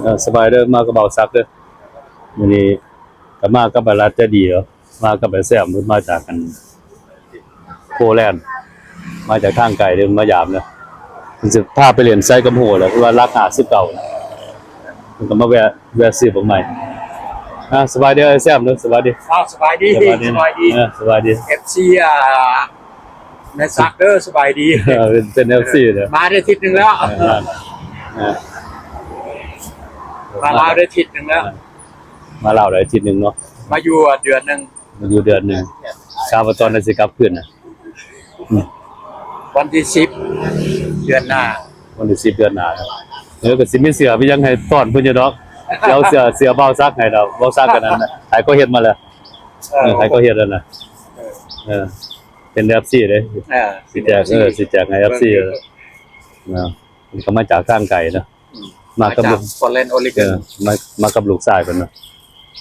ເອີ ສະບາຍເດີ ມາກັບບ່າວສັກເດີ. ມື້ນີ້ກໍມາກັບອ້າຍລັດໃຈດີເນາະ ມາກັບອ້າຍແຊມ ເພິ່ນມາຈາກອັນໂປແລນ ມາຈາກທາງໄກເດີ ມາຢາມເດີ. ເພິ່ນຊິພາໄປຫຼິ້ນໄຊກຳໂຮລະ ເພິ່ນວ່າຫຼັກຫ້າສິບເກົ້ານະ ເພິ່ນກໍມາແວະ ແວະຊື້ບັກໄມ້. ອ່າ ສະບາຍດີອ້າຍແຊມເດີ ສະບາຍດີ. ອ້າວ ສະບາຍດີ ສະບາຍດີ ສະບາຍດີ ເອີ ສະບາຍດີ ເອັຟຊີ ອ່າ ແມ່ສັກເດີ ສະບາຍດີ. ເອີ ເປັນ ເປັນເອັຟຊີເດີ ມາໄດ້ທິດໜຶ່ງແລ້ວ. ເອີ ເອີ ມາລາວໄດ້ທິດໜຶ່ງແລ້ວ. ເອີ ມາລາວໄດ້ທິດໜຶ່ງເນາະ ມາຢູ່ເດືອນໜຶ່ງ ມາຢູ່ເດືອນໜຶ່ງ. ຊາບວ່າຕອນໃດຊິກັບຄືນນະ? ວັນທີສິບເດືອນໜ້າ ວັນທີສິບເດືອນໜ້າ. ເອີ ກໍຊິມີເສື້ອມີຫຍັງໃຫ້ຕ້ອນເພິ່ນຢູ່ດອກ ຊິເອົາເສື້ອ ເສື້ອບ່າວສັກໃຫ້ດອກ. ບ່າວສັກອັນນັ້ນນະ ໃຫ້ເຂົາເຮັດມາແລ້ວ. ເອີ ໃຫ້ເຂົາເຮັດຫັ້ນນະ. ເອີ ເອີ ເປັນເອັຟຊີເດ້ ເອີ ຊິແຈກ ເອີ ຊິແຈກໃຫ້ເອັຟຊີເນາະ. ເພິ່ນກໍມາຈາກທາງໄກເນາະ ອືມ ມາກັບລູກ ມາຈາກ Portland Oregon ເອີ ມາ ມາກັບລູກຊາຍເພິ່ນເນາະ.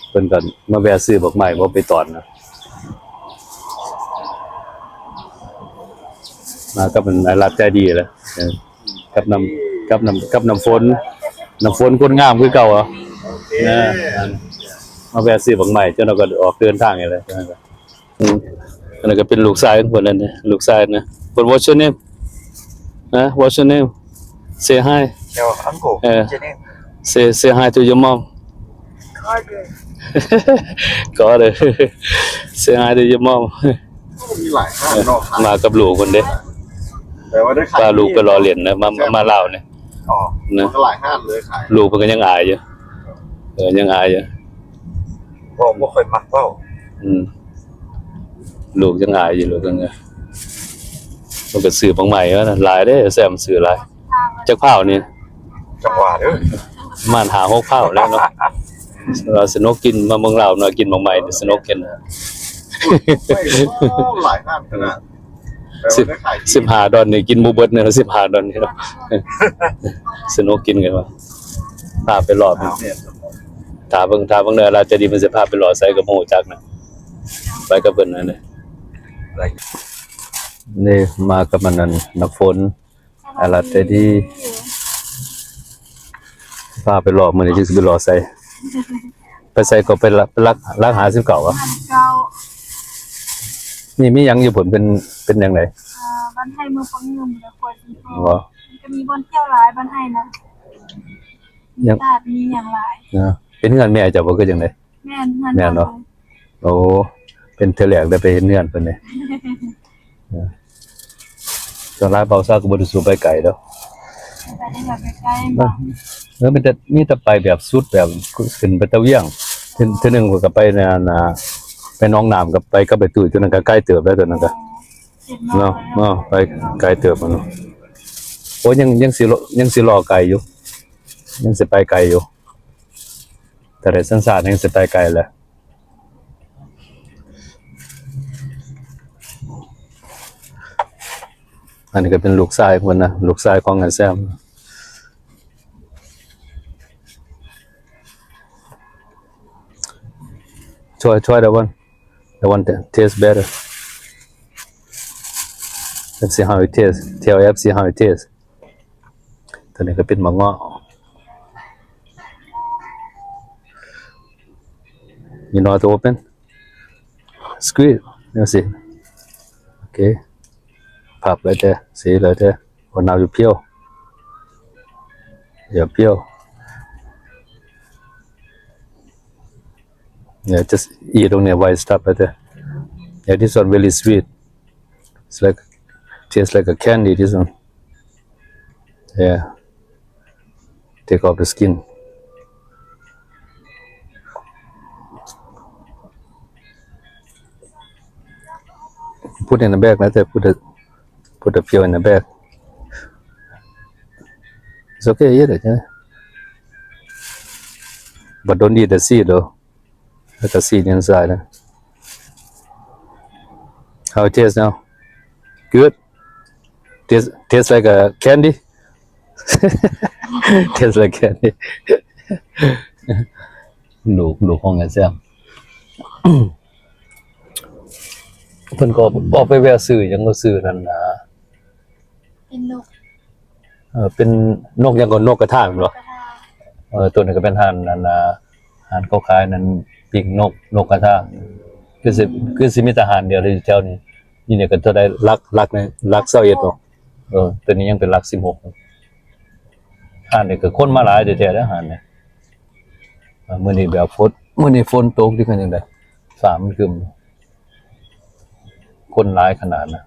ເພິ່ນກໍມາແວະຊື້ບັກໄມ້ບໍ່ໄປຕອນເນາະ ມາກັບອັນອ້າຍລັດໃຈດີແຫຼະ. ເອີ ກັບນ້ຳ ກັບນ້ຳ ກັບນ້ຳຝົນ ນ້ຳຝົນຄົນງາມຄືເກົ່າ. ເອີ ມາແວະຊື້ບັກໄມ້ ເຈົ້າໜ້ອຍກໍອອກເດີນທາງນີ້ແຫຼະ. ອືມ ອັນນັ້ນກໍເປັນລູກຊາຍຂອງເພິ່ນນັ້ນເດ້ ລູກຊາຍນະ. But what's your name? Huh? What's your name? Say hi. Yo, uncle. ເອີ What's your name? Say, say hi to your mom. Carter. Carter. Say hi to your mom. ມີຫຼາຍຮ້ານເນາະ ມາກັບລູກເພິ່ນເດ້. ແປວ່າໄດ້ຂາຍ ພາລູກໄປລໍ້ຫຼິ້ນນະ ມາ ມາລາວນີ້. ອໍ ນະ ກໍຫຼາຍຮ້ານເລີຍຂາຍ. ລູກເພິ່ນກໍຍັງອາຍຢູ່ ເອີ ຍັງອາຍຢູ່ ບໍ່ ບໍ່ຄ່ອຍມັກເວົ້າ. ອືມ ລູກຍັງອາຍຢູ່ ລູກເພິ່ນກໍ ເພິ່ນກໍຊື້ບັກໄມ້ມານະ ຫຼາຍເດ້ ແຊມຊື້ຫຼາຍ. ຈັກພ້າວນີ້? ຈັກວ່າເດີ ປະມານຫ້າຫົກພ້າວແລ້ວເນາະ. ສະໜຸກກິນ ມາເມືອງລາວເນາະ ກິນບັກໄມ້ນີ້ສະໜຸກກິນ. ໂອ້ ຫຼາຍຮ້ານຂະໜາດ. ສິບຫ້າດອນນີ້ກິນບໍ່ເບິດເນາະ ສິບຫ້າດອນນີ້ເນາະ. ສະໜຸກກິນກັນວ່າ ພາໄປຫຼໍ່ ຖ້າເບິ່ງ ຖ້າເບິ່ງເດີ ລາວໃຈດີເພິ່ນຊິພາໄປຫຼໍ່ໃສກໍບໍ່ຮູ້ຈັກນະ ໄປກັບເພິ່ນຫັ້ນເດ້. ນີ້ມາກັບອັນນັ້ນ ນ້ຳຝົນ ອາລັດໃຈດີ ພາໄປຫຼໍ່ ມື້ນີ້ຊິໄປຫຼໍ່ໃສ? ໄປໃສກໍໄປຫຼັກ ຫຼັກ ຫຼັກຫ້າສິບເກົ້າຫວະ? ຫ້າສິບເກົ້າ. ນີ້ມີຫຍັງຢູ່ພຸ້ນ ເປັນ ເປັນຫຍັງໃດ? ເອີ ບ້ານໄຮ່ເມືອງປາງງື່ມ ແລ້ວກໍ ບໍ່ ມັນກໍມີບ່ອນທ່ຽວຫຼາຍ ບ້ານໄຮ່ນະ ມີຕາດ ມີຫຍັງຫຼາຍ. ເນາະ ເປັນເຮືອນແມ່ເຈົ້າບໍ່ ຄືຈັ່ງໃດ? ແມ່ນ ເຮືອນ ແມ່ນບໍ່? ໂອ້ ເປັນເທື່ອແລກໄດ້ໄປເຫັນເຮືອນເພິ່ນເດ້. ເອີ ສ່ວນຫຼາຍບ່າວສາວກໍບໍ່ໄດ້ສູ່ໄປໄກດອກ ໄປໄດ້ແຕ່ໃກ້ໆ ເອີ ມີແຕ່ ມີແຕ່ໄປແບບສຸດ ແບບຂຶ້ນໄປຕາວຽງ. ເທື່ອ ເທື່ອໜຶ່ງຂ້ອຍກໍໄປນັ້ນນະ ໄປໜອງນ້ຳ ກໍໄປກັບໄອ້ຕຸ້ຍ ຕົວນັ້ນກໍໄກເຕີບແລ້ວ ຕົວນັ້ນກໍ ເນາະ ເນາະ ໄປໄກເຕີບເນາະ. ໂອ້ ຍັງ ຍັງຊິ ຍັງຊິລໍໄກຢູ່ ຍັງຊິໄປໄກຢູ່ ແຕ່ໄດ້ສັນຊາດຍັງຊິໄປໄກແຫຼະ. ອັນນີ້ກໍເປັນລູກຊາຍເພິ່ນນະ ລູກຊາຍຂອງອ້າຍແຊມ. Try, try that one. That one ta-, taste better. Let's see how it tastes. Tell F C how it tastes. ຕົວນີ້ກໍເປັນໝາກເງາະ. You know how to open? Squeeze. Let's see. Okay. Pop right there. See right there. Oh, now you peel. Yeah, peel. Yeah, just eat only white stuff right there. Yeah, this one really sweet. It's like, tastes like a candy, this one. Yeah. Take off the skin. Put in the bag, right there. Put the, put the peel in the bag. It's okay, eat it, yeah. But don't eat the seed, though. Let the seed inside. How it taste now? Good? Taste, taste like a candy? Taste like candy. ລູກ ລູກຂອງອ້າຍແຊມ ເພິ່ນກໍອອກໄປແວ່ຊື້ຫຍັງ ກໍຊື້ນັ້ນນະ ເປັນນົກ ເອີ ເປັນນົກຫຍັງກໍ ນົກກະທາແມ່ນບໍ່? ກະທາ. ເອີ ໂຕນີ້ກໍເປັນຮ້ານອັນນ່າ ຮ້ານເຂົາຂາຍນັ້ນ ປີ້ງນົກ ນົກກະທາ ຄືຊິ ຄືຊິມີແຕ່ຮ້ານດຽວຢູ່ແຖວນີ້. ຢູ່ນີ້ກໍເທົ່າໃດ ຫຼັກ ຫຼັກນີ້ ຫຼັກຊາວເອັດບໍ່? ເອີ ໂຕນີ້ຍັງເປັນຫຼັກສິບຫົກ. ຮ້ານນີ້ກໍຄົນມາຫຼາຍແທ້ໆເດ້ ຮ້ານນີ້. ເອີ ມື້ນີ້ແບບຝົນ ມື້ນີ້ຝົນຕົກຢູ່ ຄືຫຍັງໃດ ຟ້າມັນຄຶ້ມ ຄົນຫຼາຍຂະໜາດນະ.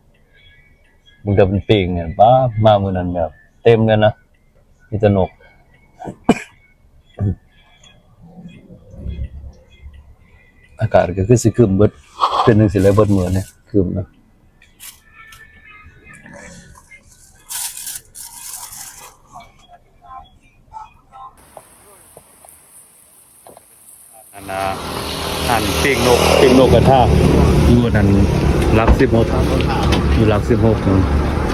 ເບິ່ງແຕ່ເພິ່ນປີ້ງນີ້ ປ້າ ມາມື້ນັ້ນແບບເຕັມເລີຍນະ ມີແຕ່ນົກ. ອາກາດກໍຄືຊິຄຶ້ມເບິດ ເປັນຈັ່ງຊີ້ແຫຼະເບິດມື້ນີ້ ຄຶ້ມນະ. ອັນນ່າ ຮ້ານປີ້ງນົກ ປີ້ງນົກກະທາ ຢູ່ນັ້ນຫຼັກສິບຫົກ ຢູ່ຫຼັກສິບຫົກ.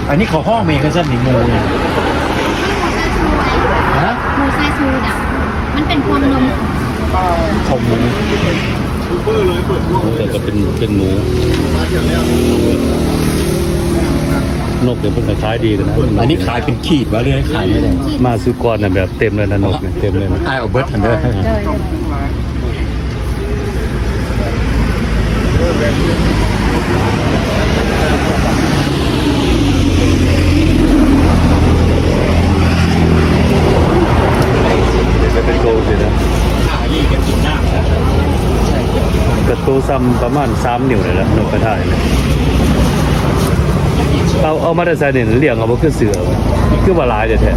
ອັນນີ້ເຂົາຮ້ອງເມກະຊັ້ນນີ້ ໝູນີ້ ຮະ? ໝູຊາຊູດະ ມັນເປັນພວງນົມ ເຂົາໝູ ແຕ່ກໍເປັນ ເປັນໝູ ນົກນີ້ເພິ່ນກໍຂາຍດີນະ. ອັນນີ້ຂາຍເປັນຂີດວະ ຫຼືຂາຍແນວໃດ? ມາສຸດກ່ອນນະ ແບບເຕັມເລີຍນະ ນົກນີ້ເຕັມເລີຍນະ. ອ້າຍເອົາເບິດຫັ້ນເດີ. ເປັນໂຕຊີ້ນະ ກະໂຕສ່ຳປະມານສາມນິ້ວນີ້ແຫຼະ ນົກກະທານີ້. ເອົາ ເອົາມາແຕ່ໃສນີ້? ລ້ຽງເອົາບໍ່? ຄືເສືອ ຄືວ່າຫຼາຍແທ້ໆ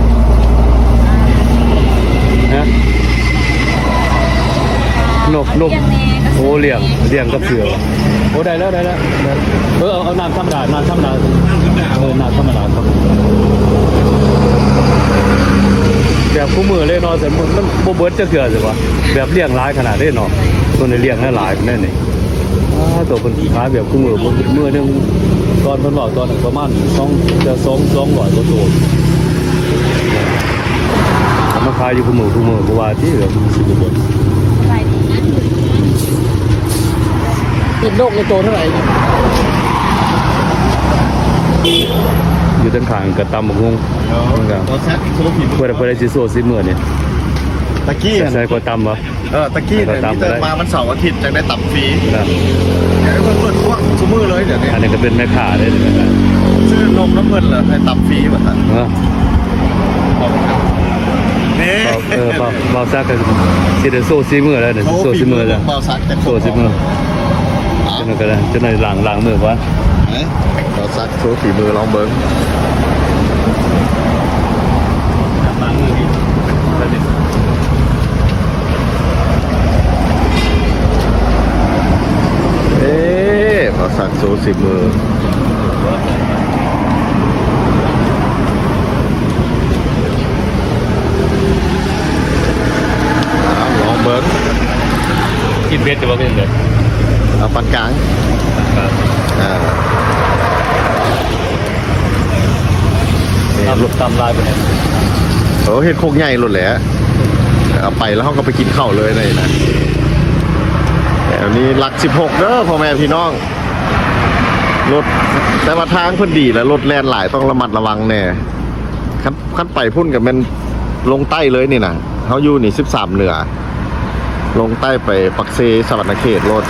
ຮະ? ນົກ ນົກ ໂອ້ ລ້ຽງ ລ້ຽງກັບເສືອ. ໂອ້ ໄດ້ແລ້ວ ໄດ້ແລ້ວ ເອີ ເອົາ ເອົານ້ຳທຳມະດາ ນ້ຳທຳມະດາ ເອີ ນ້ຳທຳມະດາ. ແບບຄູ່ມື້ເລີຍເນາະ ແຕ່ມັນ ມັນບໍ່ເບິດຈັກເທື່ອຊິວ່າ ແບບລ້ຽງຫຼາຍຂະໜາດເດ້ເນາະ. ເພິ່ນໄດ້ລ້ຽງຫຼາຍໆແນວນີ້. ອ້າ ໂຕເພິ່ນຂາຍແບບຄູ່ມື້ ມື້ໜຶ່ງ ຕອນເພິ່ນເວົ້າຕອນນັ້ນປະມານສອງ ສອງ ສອງຮ້ອຍກວ່າໂຕ. ເອົາມາຂາຍຢູ່ຄູ່ມື້ ຄູ່ມື້ ບໍ່ວ່າຕິ ແບບມັນຊິບໍ່ເບິດ. ສະບາຍດີ ເປັນໂລກໃນໂຕເທົ່າໃດ? ຢູ່ທາງຂ້າງກໍຕຳບັກຫຸ່ງ ເອີ ເພິ່ນກໍ ບໍ່ແຊບ ໂຊຝີມື ເພິ່ນ ເພິ່ນຊິໂຊສີມືນີ້. ຕະກີ້ ໃສ່ ໃສ່ກວ່າຕຳບໍ່? ເອີ ຕະກີ້ນີ້ມີແຕ່ມາວັນເສົາອາທິດຈັ່ງໄດ້ຕຳຟຣີ. ດຽວນີ້ເພິ່ນເປີດກວ້າງຊຸມື້ເລີຍດຽວນີ້. ອັນນີ້ກໍເປັນແມ່ຄ້າເດ້ ຊື້ນົກນຳເພິ່ນລະໃຫ້ຕຳຟຣີວ່າຊັ້ນ. ເອີ ນີ້ ເອີ ບ່າວ ບ່າວສັກກໍຊິໄດ້ໂຊສີມືແລ້ວນີ້ ໂຊຝີມືແລ້ວ ບ່າວສັກຈະໂຊສີມື. ຈັ່ງນັ້ນກໍໄດ້ ຈັ່ງນັ້ນລ້າງ ລ້າງມືກ່ອນ. ເອີ ບ່າວສັກ ໂຊຝີມືລອງເບິ່ງ. ເອີ ບ່າວສັກໂຊສີມື. ລອງເບິ່ງ ກິນເຜັດຢູ່ບໍ່? ເປັນຈັ່ງໃດ? ເອົາປານກາງ ປານກາງ ອ່າ ຕຳ ຕຳຫຼາຍປານໃດ? ໂອ້ ເຮັດໂຄກໃຫຍ່ໂລດແຫຼະ ເອົາໄປແລ້ວເຮົາກໍໄປກິນເຂົ້າເລີຍນະ. ແຖວນີ້ຫຼັກສິບຫົກເດີພໍ່ແມ່ພີ່ນ້ອງ ລົດ ແຕ່ວ່າທາງເພິ່ນດີແຫຼະ ລົດແລ່ນຫຼາຍ ຕ້ອງລະມັດລະວັງແດ່. ຄັນ ຄັນໄປພຸ້ນກໍແມ່ນລົງໃຕ້ເລີຍນີ້ນະ ເຮົາຢູ່ນີ້ສິບສາມເໜືອ ລົງໃຕ້ໄປປາກເຊ ສະຫວັນນະເຂດໂລດ.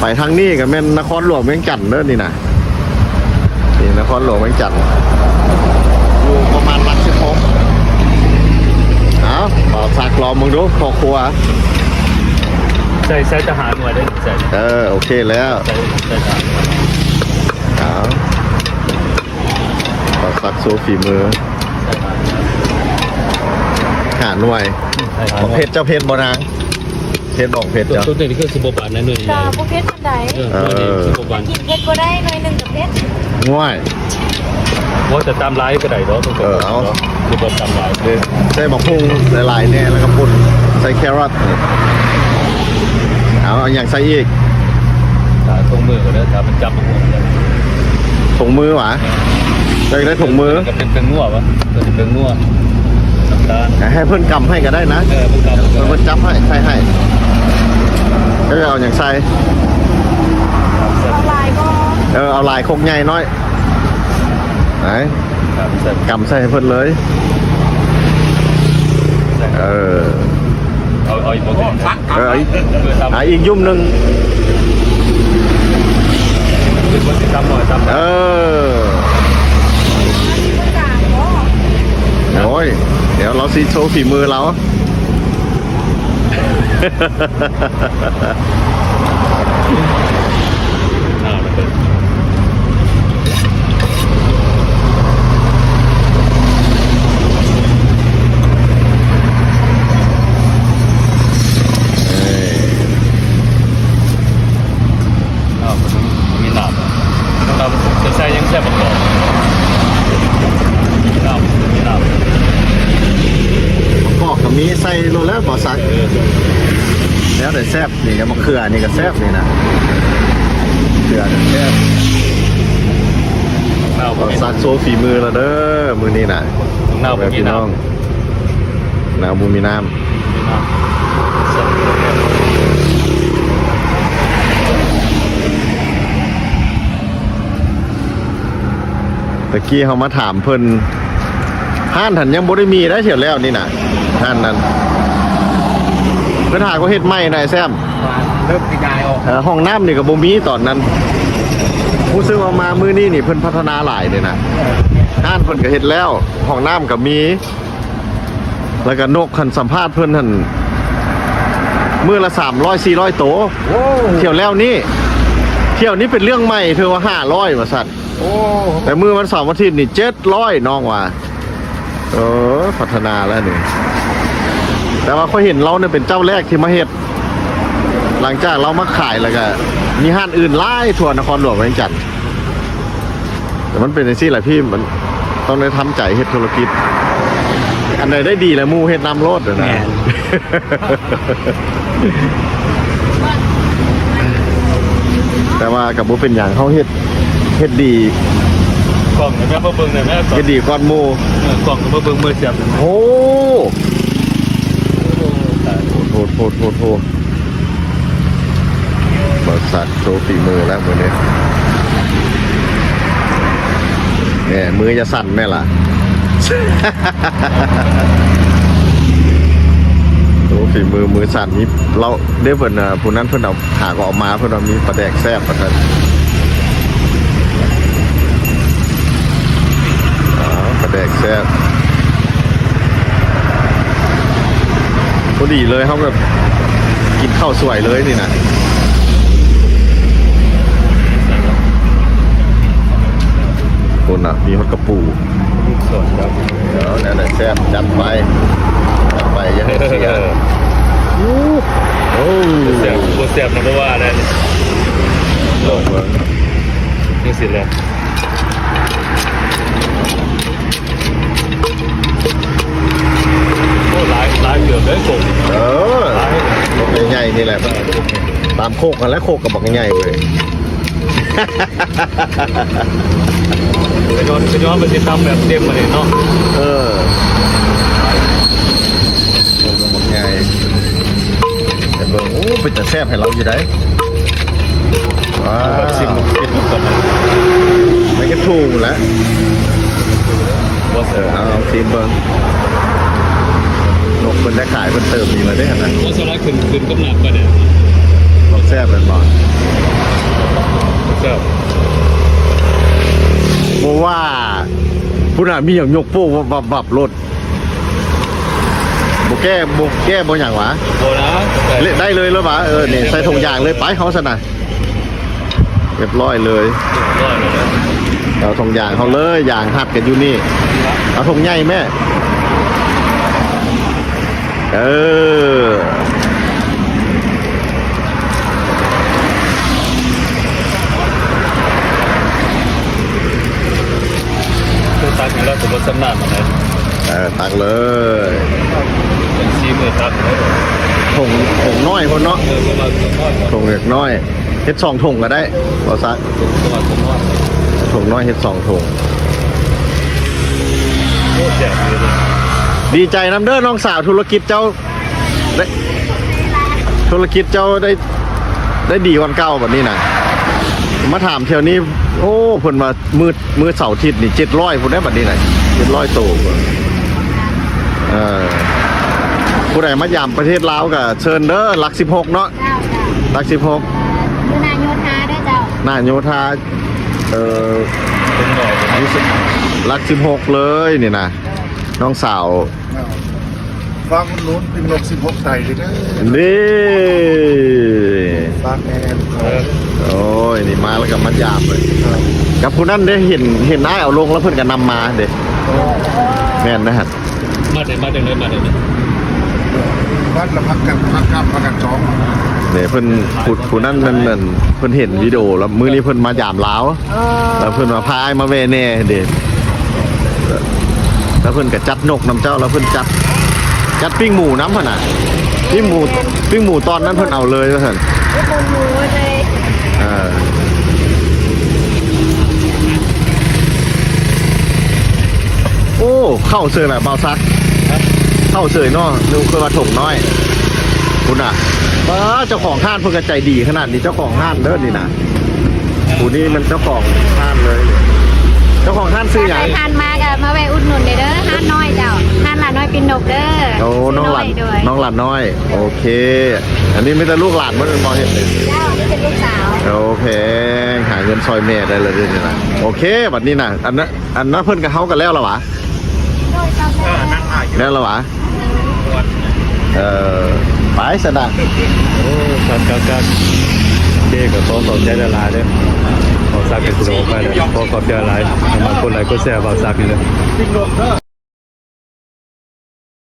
ໄປທາງນີ້ກໍແມ່ນນະຄອນຫຼວງວຽງຈັນເດີນີ້ນະ ນີ້ນະຄອນຫຼວງວຽງຈັນ ຢູ່ປະມານຫຼັກສິບຫົກ. ເອົາ ບ່າວສັກລອງເບິ່ງດູ ພໍ່ຄົວ ໃສ່ ໃສ່ທະຫານໜ່ວຍເດີ ໃສ່ ເອີ ໂອເຄແລ້ວ ໃສ່ ໃສ່ທະຫານ. ເອົາ ບ່າວສັກໂຊຝີມື ຫ້າໜ່ວຍ. ບັກເຜັດ ເຈົ້າເຜັດບໍ່ນາງ? ເຜັດບໍ່? ເຜັດເຈົ້າ? ໂຕນີ້ຄືຊິບໍ່ບານນະ ໜ່ວຍ ກະບໍ່ເຜັດປານໃດ. ເອີ ເອີ ໜ່ວຍນີ້ຊິບໍ່ບານ ກິນເຜັດບໍ່ໄດ້ ໜ່ວຍໜຶ່ງກໍເຜັດ. ໂອ້ຍ ບໍ່ ແຕ່ຕຳຫຼາຍກໍໄດ້ດອກ. ເອີ ເອົາ ຄືບໍ່ຕຳຫຼາຍເດີ ໃສ່ໝາກຫຸ່ງຫຼາຍໆແດ່ ແລ້ວກໍປຸ້ນ ໃສ່ແຄຣອດ. ເອົາ ເອົາຫຍັງໃສ່ອີກ? ຖ້າຖົງມືກໍໄດ້ ຖ້າມັນຈັບໝາກຫຸ່ງ. ຖົງມືຫວາ? ເອີ ຢາກໄດ້ຖົງມື ກໍເປັນ ເປັນງົວຫວາ? ເປັນ ເປັນງົວ ນ້ຳຕານ ໃຫ້ເພິ່ນກຳໃຫ້ກໍໄດ້ນະ. ເອີ ເພິ່ນກຳ ເພິ່ນຈັບໃຫ້ ໃສ່ໃຫ້ ເຈົ້າຈະເອົາຫຍັງໃສ່? ເອົາຫຼາຍບໍ່? ເອີ ເອົາຫຼາຍຄົກໃຫຍ່ນ້ອຍ ໄປ ກຳໃສ່ ກຳໃສ່ໃຫ້ເພິ່ນເລີຍ. ເອີ ເອົາ ເອົາອີກບໍ່ເຕັມ ເອີ ເອົາອີກ ເອີ ເອົາອີກຫຍຸ້ມໜຶ່ງ ເອີ ໂອ້ຍ ດຽວລາວຊິໂຊຝີມືລາວ. ເອີ ເອົາ ມີນ້ຳ ນ້ຳໃສ່ ໃສ່ຍັງແຊບກວ່າເກົ່າ ມີນ້ຳ ມີນ້ຳ ປອກກໍມີ ໃສ່ໂລດແລ້ວບໍ່ສັກ ເອີ ແລ້ວແຕ່ແຊບ ນີ້ກໍມະເຂືອ ນີ້ກໍແຊບ ນີ້ນະ ເຂືອກໍແຊບ ບໍ່ສັກໂຊຝີມືແລ້ວເດີ ມື້ນີ້ນະ ນ້ຳບໍ່ມີນ້ຳ ນາວບໍ່ມີນ້ຳ ຕະກີ້ເຮົາມາຖາມເພິ່ນ ຮ້ານຫັ້ນຍັງບໍ່ໄດ້ມີໄດ໋ ແຖວແລ້ວນີ້ນະ ຮ້ານນັ້ນ ເພິ່ນຫາກໍເຮັດໃໝ່ນະ ແຊມ ເລີ່ມຂະຫຍາຍອອກ ເອີ ຫ້ອງນ້ຳນີ້ກໍບໍ່ມີຕອນນັ້ນ ຮູ້ສຶກວ່າມາມື້ນີ້ນີ້ເພິ່ນພັດທະນາຫຼາຍເດ້ນະ ຮ້ານເພິ່ນກໍເຮັດແລ້ວ ຫ້ອງນ້ຳກໍມີ ແລ້ວກໍນົກຫັ້ນ ສຳພາດເພິ່ນຫັ້ນ ມື້ລະສາມຮ້ອຍສີ່ຮ້ອຍໂຕ ໂອ້ ຖ້ຽວແລ້ວນີ້ ຖ້ຽວນີ້ເປັນເລື່ອງໃໝ່ ເທື່ອວ່າຫ້າຮ້ອຍວ່າຊັ້ນ ໂອ້ ແຕ່ມື້ວັນເສົາວັນອາທິດນີ້ເຈັດຮ້ອຍ ນ້ອງວ່າ ເອີ ພັດທະນາແລ້ວນີ້ ແຕ່ວ່າຂ້ອຍເຫັນລາວນີ້ເປັນເຈົ້າແລກທີ່ມາເຮັດ ຫຼັງຈາກລາວມາຂາຍແລ້ວກໍມີຮ້ານອື່ນຫຼາຍທົ່ວນະຄອນຫຼວງວຽງຈັນ. ແຕ່ມັນເປັນຈັ່ງຊີ້ແຫຼະພີ່ ມັນຕ້ອງໄດ້ທຳໃຈເຮັດທຸລະກິດ ອັນໃດໄດ້ດີແລ້ວໝູ່ເຮັດນຳໂລດນະ ແມ່ນ ແຕ່ວ່າກໍບໍ່ເປັນຫຍັງ ເຮົາເຮັດ ເຮັດດີ ກ້ອງແມ່ມາເບິ່ງແດ່ແມ່ ເຮັດດີກ່ອນໝູ່ ເອີ ກ້ອງມາເບິ່ງມືແຊບ ໂອ້ ໂອ້ ຕາຍ ໂອ້ ໂອ້ ໂອ້ ໂອ້ ໂອ້ ບໍ່ສັກໂຊຝີມືແລ້ວມື້ນີ້ ແໝ ມືຢ່າສັ່ນແມ່ລະ ໂອ້ ຝີມືມືສັ່ນ ມີເຫຼົ້າເດ້ ເພິ່ນ ເອີ ຜູ້ນັ້ນເພິ່ນເອົາ ຫາກໍເອົາມາ ເພິ່ນວ່າມີປາແດກແຊບວ່າຊັ້ນ ອ້າວ ປາແດກແຊບ. ພໍດີເລີຍ ເຮົາກໍກິນເຂົ້າສວຍເລີຍນີ້ນະ ພຸ້ນນະ ມີຮອດກະປູ ເອົາແນວໃດແຊບ ຈັດໄປ ຈັດໄປ ຢ່າໃຫ້ເສຍ ໂອ້ ໂອ້ ແຊບ ບໍ່ແຊບນະ ບໍ່ວ່າແລ້ວ ລອງເບິ່ງ ຈັ່ງຊີ້ແຫຼະ. ໂອ້ ຫຼາຍ ຫຼາຍເກືອບເດ້ໂຄກ ເອີ ຫຼາຍ ໂຄກໃຫຍ່ໆນີ້ແຫຼະ ເອີ ໂຄກໃຫຍ່ ຕາມໂຄກຫັ້ນແຫຼະ ໂຄກກໍບັກໃຫຍ່ເວີຍ ໄປນອນ ໄປນອນ ໄປຕິດຕາມແບບເຕັມມານີ້ເນາະ ເອີ ໂຄກບັກໃຫຍ່ ໄປເບິ່ງ ໂອ້ ເປັນຕາແຊບໃຫ້ລາວຢູ່ໃດ໋. ວ້າວ ຊິມເຮັດນຳກັນ ໄປເຮັດຖົງແຫຼະ ບໍ່ ເອີ ເອົາ ເອົາຊິມເບິ່ງ ນົກເພິ່ນໄດ້ຂາຍ ເພິ່ນເຕີມອີກແລ້ວເດ້ຫັ້ນນະ ບໍ່ສາມາດຂຶ້ນ ຂຶ້ນກັບນ້ຳໄປໄດ້ ບໍ່ແຊບແມ່ນບໍ່ ແຊບ ບໍ່ວ່າ ພຸ້ນນະ ມີຫຍັງຍົກໂປ້ວັບໆໆໂລດ. ບໍ່ແກ້ ບໍ່ແກ້ບໍ່ຫຍັງຫວາ? ບໍ່ນະ ເລະ ໄດ້ເລີຍແລ້ວຫວາ? ເອີ ນີ້ໃສ່ຖົງຢາງເລີຍ ໄປເຮົາຊັ້ນນະ ຮຽບຮ້ອຍເລີຍ ຮຽບຮ້ອຍເລີຍ ເອົາຖົງຢາງເຮົາເລີຍ ຢາງຮັດກັນຢູ່ນີ້ ເອົາຖົງໃຫຍ່ແມ້ ເອີ. ຄືຕັກໃຫ້ລາວກໍບໍ່ຊຳນານປານໃດ ເອີ ຕັກເລີຍ ເປັນສີ່ມື້ຕັກເລີຍ ຖົງ ຖົງນ້ອຍພຸ້ນເນາະ ເອີ ເພາະວ່າຖົງນ້ອຍ ຖົງເລັກນ້ອຍ ເຮັດສອງຖົງກໍໄດ້ ບໍ່ຊັກ ຖົງນ້ອຍ ຖົງນ້ອຍ ເຮັດສອງຖົງ ໂອ້ ແຊບເລີຍ ດີໃຈນຳເດີນ້ອງສາວ ທຸລະກິດເຈົ້າ ໄດ້ ທຸລະກິດເຈົ້າໄດ້ ໄດ້ດີກວ່າເກົ່າບັດນີ້ນະ ມາຖາມແຖວນີ້ ໂອ້ ເພິ່ນວ່າມື້ ມື້ເສົາອາທິດນີ້ເຈັດຮ້ອຍພຸ້ນເດ້ ບັດນີ້ນະ ເຈັດຮ້ອຍໂຕພຸ້ນ ເອີ ຜູ້ໃດມາຢາມປະເທດລາວກໍເຊີນເດີ ຫຼັກສິບຫົກເນາະ. ເຈົ້າ ເຈົ້າ ຫຼັກສິບຫົກ ຢູ່ໜ້າໂຍທາເດີເຈົ້າ. ໜ້າໂຍທາ ເອີ ຫຼັກສິບຫົກເລີຍນີ້ນະ ນ້ອງສາວ. ຝາກອຸດໜູນປິ່ງນົກສິບຫົກໄຕເດີ. ນີ້ ຝາກແນ່. ໂອ້ຍ ນີ້ມາແລ້ວກໍມາຢາມເລີຍ. ກັບຜູ້ນັ້ນເດ້ ເຫັນ ເຫັນອ້າຍເອົາລົງແລ້ວເພິ່ນກໍນຳມາເດ້. ແມ່ນນະ. ມາແຕ່ ມາແຕ່ໃດ ມາແຕ່ໃດ? ວັດລະພັກກັນ ພັກກັບ ພັກກັນສອງ. ເດ້ ເພິ່ນ ຜູ້ ຜູ້ນັ້ນແມ່ນ ແມ່ນເພິ່ນເຫັນວິດີໂອແລ້ວ ມື້ນີ້ເພິ່ນມາຢາມລາວ ເອີ ແລ້ວເພິ່ນວ່າພາອ້າຍມາແວ່ແດ່ເດ້. ແລ້ວເພິ່ນກໍຈັດນົກນຳເຈົ້າ ແລ້ວເພິ່ນຈັດ ຈັດປີ້ງໝູນຳຫັ້ນນະ. ປີ້ງໝູ ປີ້ງໝູຕອນນັ້ນເພິ່ນເອົາເລີຍວ່າຊັ້ນ. ອຸດໜູນໝູເລີຍ. ເອີ ໂອ້ ເຂົ້າເສີຍແຫຼະບ່າວສັກ ເຂົ້າເສີຍເນາະ. ນຶກວ່າຖົງນ້ອຍພຸ້ນນະ. ປ້າ ເຈົ້າຂອງຮ້ານເພິ່ນກໍໃຈດີຂະໜາດນີ້. ເຈົ້າຂອງຮ້ານເດີນີ້ນະ ຜູ້ນີ້ແມ່ນເຈົ້າຂອງຮ້ານເລີຍ. ເຈົ້າຂອງຮ້ານຊື່ຫຍັງ? ໃຜຜ່ານມາກໍມາແວ່ອຸດໜູນເດີ ຮ້ານນ້ອຍເຈົ້າ ຮ້ານຫຼານ້ອຍປິ່ນນົກເດີ. ໂອ້ ນ້ອງຫຼານ ນ້ອຍ ໂດຍ ນ້ອງຫຼານນ້ອຍ. ໂອເຄ ອັນນີ້ມີແຕ່ລູກຫຼານໝົດແມ່ນບໍ່ເຮັດນີ້? ເຈົ້າ ນີ້ເປັນລູກສາວ. ໂອເຄ ຫາເງິນຊ່ອຍແມ່ໄດ້ແລ້ວເດ້ນີ້ນະ. ໂອເຄ ບັດນີ້ນະ ອັນນັ້ນ ອັນນັ້ນເພິ່ນກັບເຮົາກັນແລ້ວລະຫວາ? ໂດຍ ເຈົ້າ ແລ້ວລະຫວາ? ເອີ ໄປຊັ້ນນະ. ໂອ້ ຄັກໆໆ ໂອເຄ ກໍຂໍຂອບໃຈຫຼາຍໆເດີ. ຂໍສັກເປັນຜູ້ອອກໄປເດີ. ຂໍຂອບໃຈຫຼາຍ ມາກົດໄລກົດແຊບ່າວສັກນີ້ເດີ.